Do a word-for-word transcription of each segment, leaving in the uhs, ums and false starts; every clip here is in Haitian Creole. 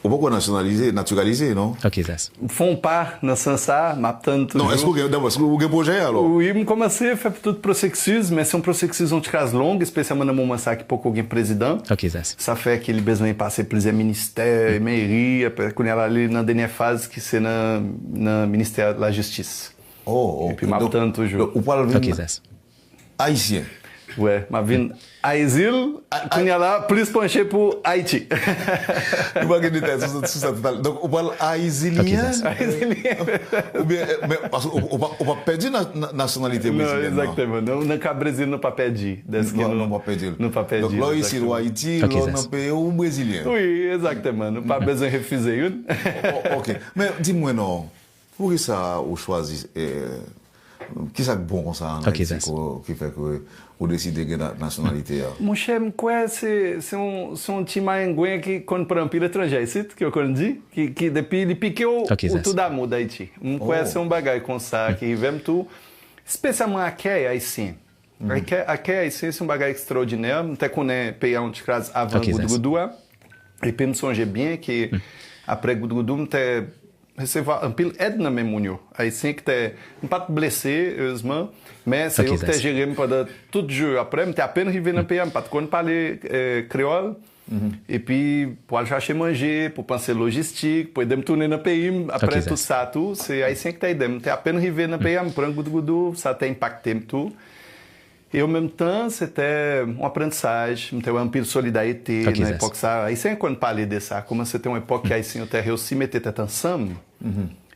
Ou poko nasyonalize, natiralize, non? Ok, Zas. Fè yon pa nan sans sa, m ap tann toujou. Non, èske ou gen, dabò, èske ou gen pwojè alò? Wi, m kòmanse fè tout pwosesis, men se yon pwosesis yon ti kras long, espesyalman nan moman sa ki poko gen prezidan. Ok, Zas. Sa fè ke li bezwen pase plizyè ministè, meri, apre kounye a la li nan dènyè faz ki se nan, nan ministè lajistis. Oh, ok. Epi m ap tann toujou. Donk, ou pral vin Ayisyen. Wè, m ap vin Ayizil, kounye a la, plis panche pou Ayiti. Nou pa gen detay sou, sou sa toutalè. Donk, ou pral Ayizilyen? Ayizilyen. Oubyen, men, paske ou, ou pa, ou pa pèdi na, na, nasyonalite brezilyen, non? Non, egzakteman. Nan, nan ka Brezil, nou pa pèdi. Dèske nou, nou pa pèdi. Nou pa pèdi, egzakteman. Donk, lè w isit, w Ayiti, lè w nan peyi w, ou brezilyen. Wi, egzakteman. Nou pa bezwen refize youn. Ok. Men, di mwen non, poukisa ou chwazi, eh, Kisa k bon konsa an Ayiti ki fè ke ou deside gen nasyonalite a? Monchè, m kwè se se yon se yon ti mayengwen ki konn pran anpil etranje isit, ke yo konn di, ki ki depi li pike w, ou tou damou Dayiti. M kwè se yon bagay konsa ki rive m tou, espesyalman akèy ayisyen. Akèy ayisyen se yon bagay ekstraòdinè. M te konnen peyi a yon ti kras avan goudgoudou a. Epi m sonje byen ke apre goudgoudou m te resevwa anpil èd nan men moun yo. Ayisyen ki te, m pa t blese, erezman, men se yo ki te jere m pandan tout jou yo. Apre, m te apèn rive nan peyi a, m pa t konn pale kreyòl. Epi, pou al chache manje, pou panse lojistik, pou ede m tounen nan peyi m, apre tout sa tou, se Ayisyen ki te ede m. M te apèn rive nan peyi a, m pran goudgoudou, sa te enpakte m tou. E an menm tan, se te yon aprantisaj, m te wè anpil solidarite nan epòk sa. Ayisyen konn pale de sa, kòman se te yon epòk ke Ayisyen yo te reyisi mete tèt ansanm.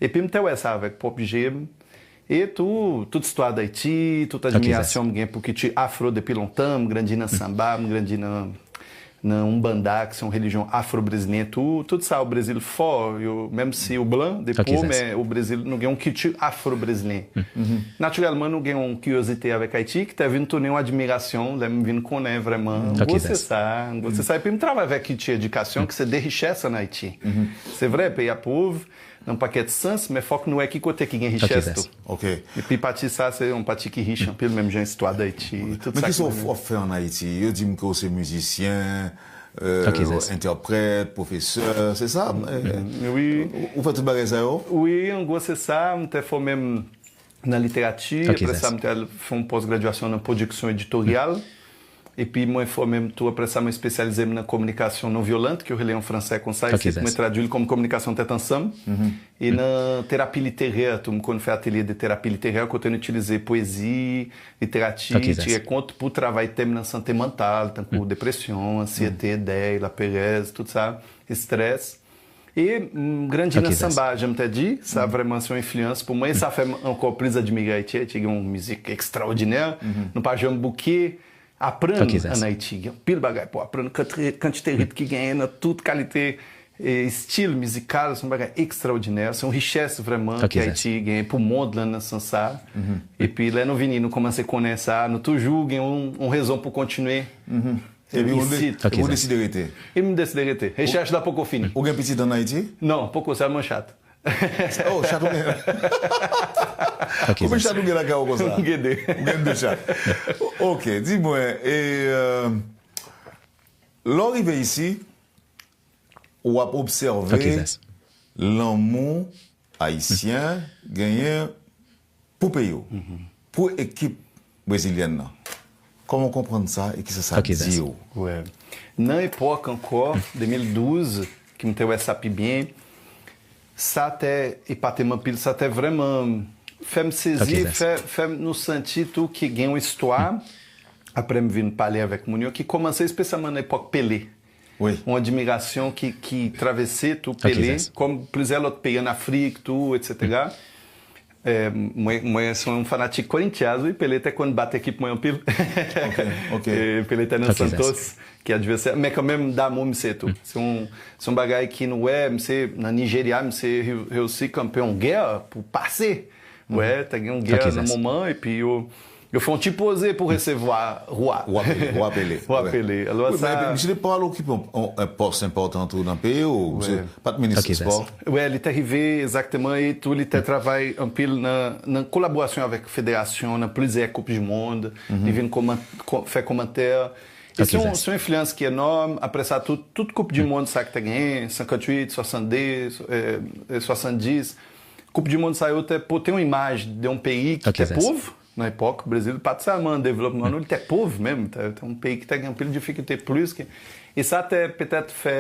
Epi m te wè sa avèk pwòp je m. E tou, tout istwa Dayiti, tout admirasyon m gen pou kilti afro depi lontan. M grandi nan sanba, m grandi nan nan umbanda, ki se yon relijyon afro-brezilyen tou. Tout sa o Brezil fò, yo, menm si ou blan, de po, men o Brezil, nou gen yon kilti afro-brezilyen. Natirèlman, nou gen yon kiryozite avèk Ayiti, ki te vin tounen yon admirasyon, lè m vin konnen vrèman, an gwo, se sa, an gwo, se sa. Epi m travay avèk kilti edikasyon, ki se de richès ann Ayiti. Se vre, peyi a pòv, nan pakèt sans, men fòk nou wè ki kote ki gen richès tou. Epi pati sa, se yon pati ki rich anpil, menm jan istwa Dayiti, tout sa ki. Men kisa w ap fè ann Ayiti? Yo di m ke w se mizisyen, entèprèt, pwofesè, se sa? Wi. Ou fè tout bagay sa yo? Wi, an gwo se sa. M te fòme m nan literati, apre sa m te al fè yon pòs gradyasyon nan pwodiksyon editoryal. Epi mwen fòme m tou, apre sa mwen espesyalize m nan kominikasyon non vyolant, ke yo rele an fransè konsa, isit mwen tradui l kòm kominikasyon tèt ansanm. E nan terapi literè tou, m konn fè atelye de terapi literè kote n itilize pwezi, literati, ti rekont pou travay tèm nan sante mantal, tankou depresyon, ansyete, dèy, laperèz, tout sa, estrès. E m grandi nan sanba, jan m te di, sa vrèman se yon enfliyans pou mwen, e sa fè m ankò plis admire Ayiti. Ayiti gen yon mizik ekstraòdinè. Nou pa janm bouke aprann ann Ayiti. Gen anpil bagay pou aprann, kantite rit ki genyen nan tout kalite estil mizikal, se yon bagay ekstraòdinè. Se yon richès vrèman ke Ayiti genyen pou mond lan nan sans sa. Epi lè nou vini, nou kòmanse konnen sa, nou toujou gen yon rezon pou kontinye. Epi ou deside rete? E m deside rete. Rechèch la poko fini. Ou gen pitit ann Ayiti? Non, poko, sèlman chat. Oh, chat ou gen? Konbyen chat ou gen lakay ou konsa? M gen de. Ou gen de chat. Ok, di mwen, e, euh, lè w rive isi, w ap obsève lanmou Ayisyen genyen pou peyi w, pou ekip brezilyèn nan. Kòman w konprann sa e kisa sa di w? Nan epòk ankò, de mil douz, ke m te wè sa pi byen, sa te epate m anpil, sa te vrèman fè m sezi, fè, fè nou santi tou ke gen yon istwa. Apre m vin pale avèk moun yo ki kòmanse espesyalman nan epòk Pele. Yon admirasyon ki, ki travèse tou Pele, kòm plizyè lòt peyi ann Afrik tou, etsetera. Eh, mwen, mwen se yon fanatik Corinthians, wi. Pele te konn bat ekip mwen anpil. Eh, Pele te nan Santos, ki advèsè. Men kanmenm, damou misye tou. Se yon, se yon bagay ki nou wè, misye nan Nijerya, misye reyisi kanpe yon gè pou pase. Wè, te gen yon gè nan moman, epi yo, yo fè yon ti poze pou resevwa wa. Wa Pele, wa Pele. Wa Pele. Alò sa. Wi, men misye te pral okipe yon, yon, yon pòs enpòtan tou nan peyi w, misye pa t minis espò. Wè, li te rive, egzakteman, e tou li te travay anpil nan, nan kolaborasyon avèk federasyon, nan plizyè Koup di Mond. Li vin kòman-, kò-, fè kòmantè. E se yon, se yon enfliyans ki enòm. Apre sa, tout, tout Koup di Mond, sa ki te genyen, senkantuit, swasannde, eh, eh, swasanndis, Koup di Mond sa yo te pote yon imaj de yon peyi ki te pòv nan epòk. Brezil pa t sèlman an devlopman, non, li te pòv menm. Te, te yon peyi ki te gen anpil difikilte plis ke, e sa te petèt fè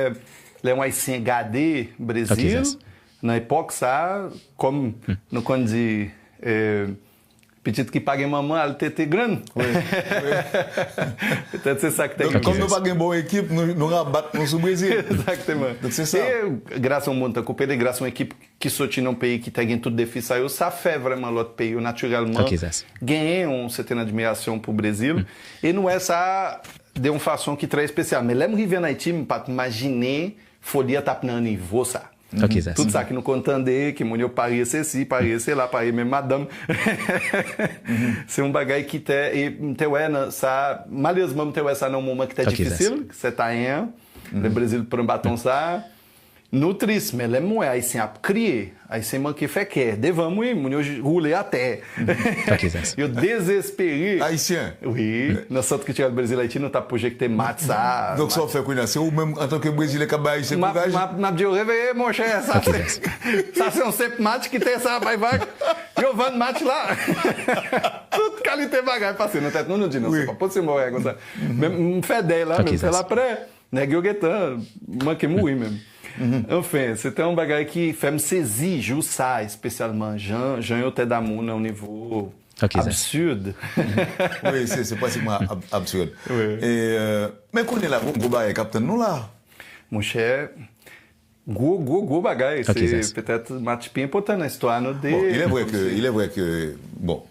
lè yon Ayisyen gade Brezil, nan epòk sa, kòm nou konn di, eh, pitit ki pa gen manman al tete grann. Petèt se sa ki te gen. Donk, kòm nou pa gen bon ekip, nou, nou rabat nou sou Brezil. Egzakteman. Donk, se sa. E gras yon moun tankou Pele, gras yon ekip ki soti nan peyi ki te gen tout defi sa yo, sa fè vrèman lòt peyi yo natirèlman genyen yon sèten admirasyon pou Brezil. E nou wè sa de yon fason ki trè espesyal. Men lè m rive ann Ayiti, m pa t imajine foli a t ap nan nivo sa. Tout sa ki nou konn tande, ke moun yo parye sesi, parye sela, parye menm madanm. Se yon bagay ki te, e m te wè nan sa, malerezman, m te wè sa nan yon moman ki te difisil, sèt a en an, lè Brezil pran baton sa. Nou tris, men lè m wè Ayisyen ap kriye, Ayisyen manke fè kè, devan m, wi, moun yo j-, woule atè. Yo dezespere. Ayisyen. Wi, nan Sant Kiltirèl Brezil Ayiti, nou t ap pwojekte match sa. Donk, sa w fè kounye a, se ou menm, antanke Brezilyen, k ap bay Ayisyen kouraj? M ap, m ap di yo, reveye, monchè, sa se, sa se yon senp match, kite sa, bay vag. Yo vann match la. Tout kalite bagay pase nan tèt nou, nou di, non, se pa posib, yon bagay konsa. Men m fè dèy la, men m fè l aprè. Nèg yo gentan manke mouri menm. Anfen, se te yon bagay ki fè m sezi jou sa, espesyalman jan, jan yo te damou nan yon nivo absid. Wi, se, se pratikman ab-, absid. E, euh, men kounye a la, gwo, gwo bagay k ap tann nou la. Monchè, gwo, gwo, gwo bagay. Se petèt match pi enpòtan nan istwa nou de. Bon, il est vrai que, il est vrai que, bon,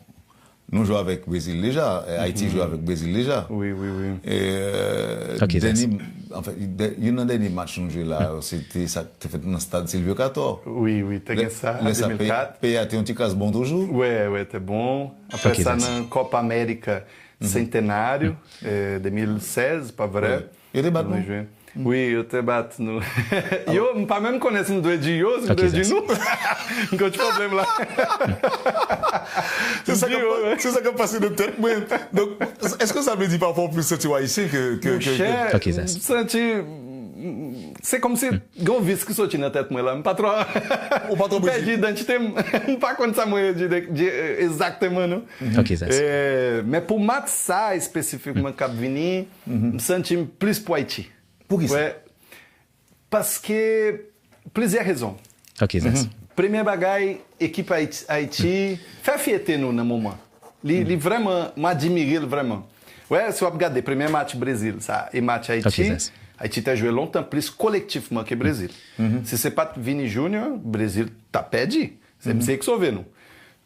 nou jwe avèk Brezil deja. Eh, Ayiti jwe avèk Brezil deja. Wi, wi, wi. E, euh, dènye, anfen, dè-, youn nan dènye match nou jwe la, se te sa k te fèt nan stad Sylvio Cator. Wi, wi, te gen sa, an de mil kat. Peyi a te yon ti kras bon toujou. Wè, wè, te bon. Apre sa, nan Copa América Centenário, eh, de mil sèz, pa vre? Yo te bat nou. Wi, yo te bat nou. Yo, m pa menm konnen si m dwe di yo, si m dwe di nou. M gen ti pwoblèm la. Se sa k ap, se sa k ap pase nan tèt mwen. Donk, èske sa vle di pafwa w plis santi w ayisyen ke, ke, ke, ke... Monchè, m santi, se kòmsi gen yon vis ki soti nan tèt mwen la. M pa twò, ou pa twò m pèdi idantite m. M pa konn sa mwen di, di, eh, egzakteman, non. E, men pou match sa espesifikman k ap vini, m santi m plis pou Ayiti. Poukisa? Wè, paske plizyè rezon. Premye bagay, ekip Ayiti, Ayiti fè fyète nou nan moman. Li, li vrèman, m adimire l vrèman. Wè, si w ap gade premye match Brezil sa e match Ayiti, Ayiti te jwe lontan plis kolektifman ke Brezil. Si se pa t Vini Junior, Brezil t ap pèdi. Se misye ki sove nou.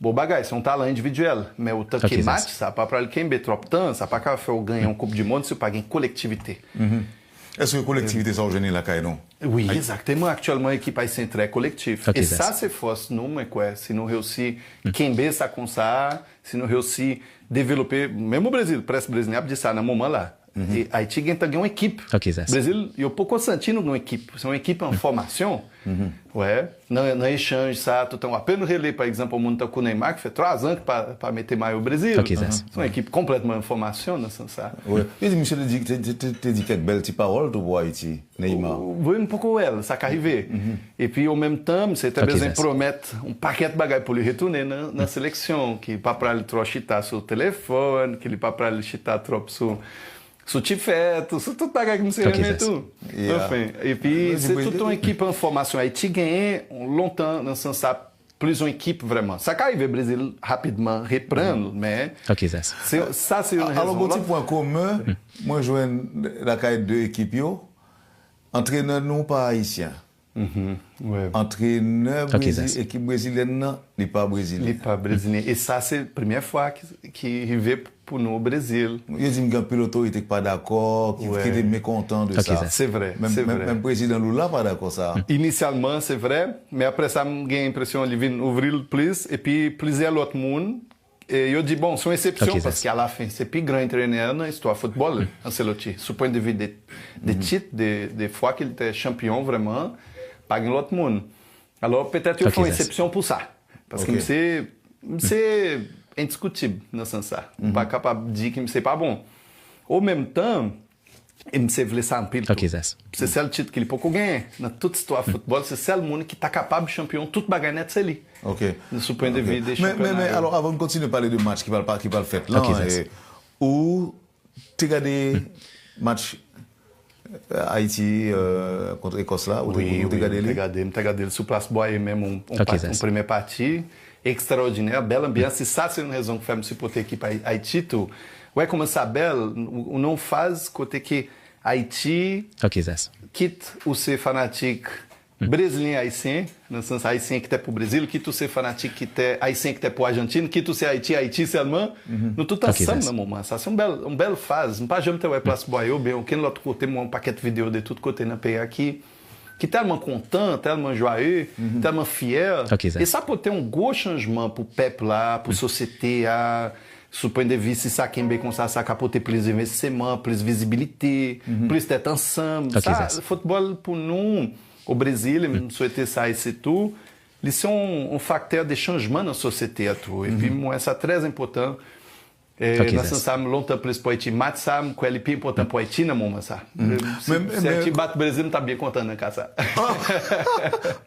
Bon bagay, se yon talan endividyèl, men otanke match, sa pa pral kenbe twòp tan, sa pa ka fè w genyen yon Koup di Mond si w pa gen kolektivite. Èske kolektivite sa w jwenn li lakay nou? Wi, egzakteman. Aktyèlman, ekip ayisyen trè kolektif. E sa, se fòs nou, mwen kwè. Si nou reyisi kenbe sa konsa, si nou reyisi devlope, menm o Brezil, près brezilyen ap di sa nan moman la. E Ayiti gentan gen yon ekip. Brezil, yo poko santi nou gen yon ekip. Se yon ekip an fòmasyon. Wè, nan, nan echanj sa, toutan w apenn rele, pa egzanp, yon moun tankou Neymar, ki fè twa zan ki pa, pa mete mayo Brezil. Se yon ekip konplètman an fòmasyon nan sans sa. Wi. Yo di misye te di, te, te, te, te di kèk bèl ti pawòl tou pou Ayiti, Neymar. Wi, m poko wè l, sa ka rive. Epi, an menm tan, misye te bezwen pwomèt yon pakèt bagay pou li retounen nan, nan seleksyon, ki pa pral twò chita sou telefòn, ki li pa pral chita twòp sou sou chifèt, sou tout bagay ke misye renmen tou. Anfen, epi se tout yon ekip an fòmasyon. Ayiti genyen lontan nan sans sa, plis yon ekip vrèman. Sa ka rive Brezil rapidman reprann, men se, sa se yon rezon. Alò, gon ti pwen komen mwen jwenn lakay de ekip yo, antrenè nou pa ayisyen. Antrenè Brezil, ekip brezilyèn nan, li pa brezilyen. Li pa brezilyen. E sa se premyè fwa ki, ki rive pou nou o Brezil. Yo di m gen anpil otorite ki pa dakò, ki, ki te mekontan de sa. Se vre, se vre. Menm prezidan Lula pa dakò sa. Inisyalman, se vre, men apre sa, m gen enpresyon li vin ouvri l plis, epi plizyè lòt moun, e yo di, bon, se yon eksepsyon, paske alafen, se pi gran antrenè nan istwa foutbòl, Ancelotti, sou pwen de vi de, de tit, de, de fwa ke li te chanpyon vrèman, pa gen lòt moun. Alò, petèt yo fè yon eksepsyon pou sa. Paske misye, misye endiskitib nan sans sa. Ou pa kapab di ke misye pa bon. O menm tan, E misye vle sa anpil tou. Se sèl tit ke li poko genyen nan tout istwa foutbòl. Se sèl moun ki ta kapab chanpyon tout bagay nèt, se li. Sou pwen de vi de chanpyona yo. Men, men, men, alò, avan n kontinye pale de match ki pral, ki pral fèt lan, eh, ou te gade match, eh, Ayiti, eh, kont Ekòs la, ou te, ou te gade li? Wi, wi, m te gade, m te gade l sou plas Bwaye menm, yon, yon pati, yon premyè pati ekstraòdinè, bèl anbyans, e sa se yon rezon ki fè m sipòte ekip Ay-, Ayiti tou. Wè kòman sa bèl, ou, ou nan yon faz kote ke Ayiti, kit ou se fanatik brezilyen ayisyen, nan sans ayisyen ki te pou Brezil, kit ou se fanatik ki te ayisyen ki te pou Ajantin, kit ou se Ayiti, Ayiti sèlman, nou tout ansanm nan moman sa. Se yon bèl, yon bèl faz. M pa janm te wè plas Bwaye oubyen okenn lòt kote, m wè yon pakèt videyo de tout kote nan peyi a ki, ki tèlman kontan, tèlman jwaye, tèlman fyè. E sa pote yon gwo chanjman pou pèp la, pou sosyete a, sou pwen de vi, si sa kenbe konsa, sa ka pote plis envestiman, plis vizibilite, plis tèt ansanm. Sa, foutbòl pou nou, o Brezil, e m swete sa isi tou, li se yon, yon faktè de chanjman nan sosyete a tou. Epi m wè sa trè enpòtan. E, nan sans sa, m lontan plis pou Ayiti. Match sa, m kwè li pi enpòtan pou Ayiti nan moman sa. Si, si Ayiti bat Brezil, m t ap byen kontan nan ka sa.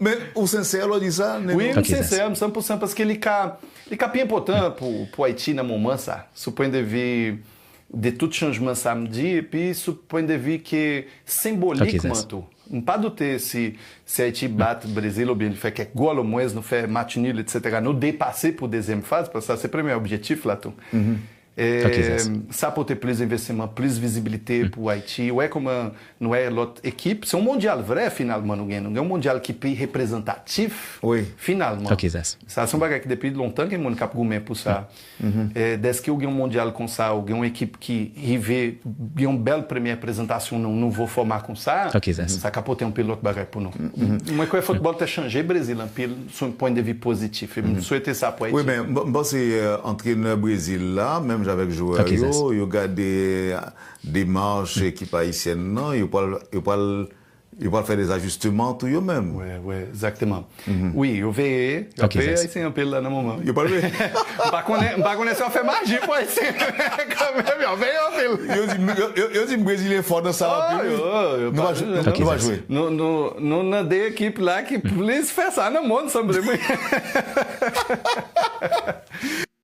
Men ou sensè lè w di sa, Nene? Wi, m sensè, m san pou san, paske li ka, li ka pi enpòtan pou, pou Ayiti nan moman sa. Sou pwen de vi de tout chanjman sa m di, epi sou pwen de vi ke senbolikman tou. M pa doute si, si Ayiti bat Brezil oubyen li fè kèk gòl, omwens nou fè match nil, etsetera. Nou depase pou dezyèm faz, paske sa se premye objektif la tou. E sa pote plis envestiman, plis vizibilite pou Ayiti. Wè kòman nou wè lòt ekip. Se yon mondyal vrè finalman nou gen. Nou gen yon mondyal ki pi reprezantatif finalman. Sa se yon bagay ki depi lontan gen moun k ap goumen pou sa. E dèske ou gen yon mondyal konsa, ou gen yon ekip ki rive gen yon bèl premyè prezantasyon nan yon nouvo fòma konsa, sa ka pote anpil lòt bagay pou nou. Mwen kwè foutbòl te chanje Brezil anpil sou yon pwen de vi pozitif. E m swete sa pou Ayiti. Wi, men m, m panse, eh, antrenè Brezil la, menm jan avèk jwè yo, yo gade demach ekip ayisyèn nan, yo pral, yo pral, yo pral fè de zajisteman tou yo menm. Wi, wi, egzakteman. Wi, yo veye, y ap veye Ayisyen anpil la nan moman. Yo pral veye. M pa konnen, m pa konnen si y ap fè maji pou Ayisyen kanmenm, y ap veye anpil. Yo di, yo, yo, yo di m Brezilyen fò nan sa anpil, wi. Nou pa jwe, nou pa jwe. Nou, nou, nou nan de ekip la ki plis fè sa nan mond, sanble mwen.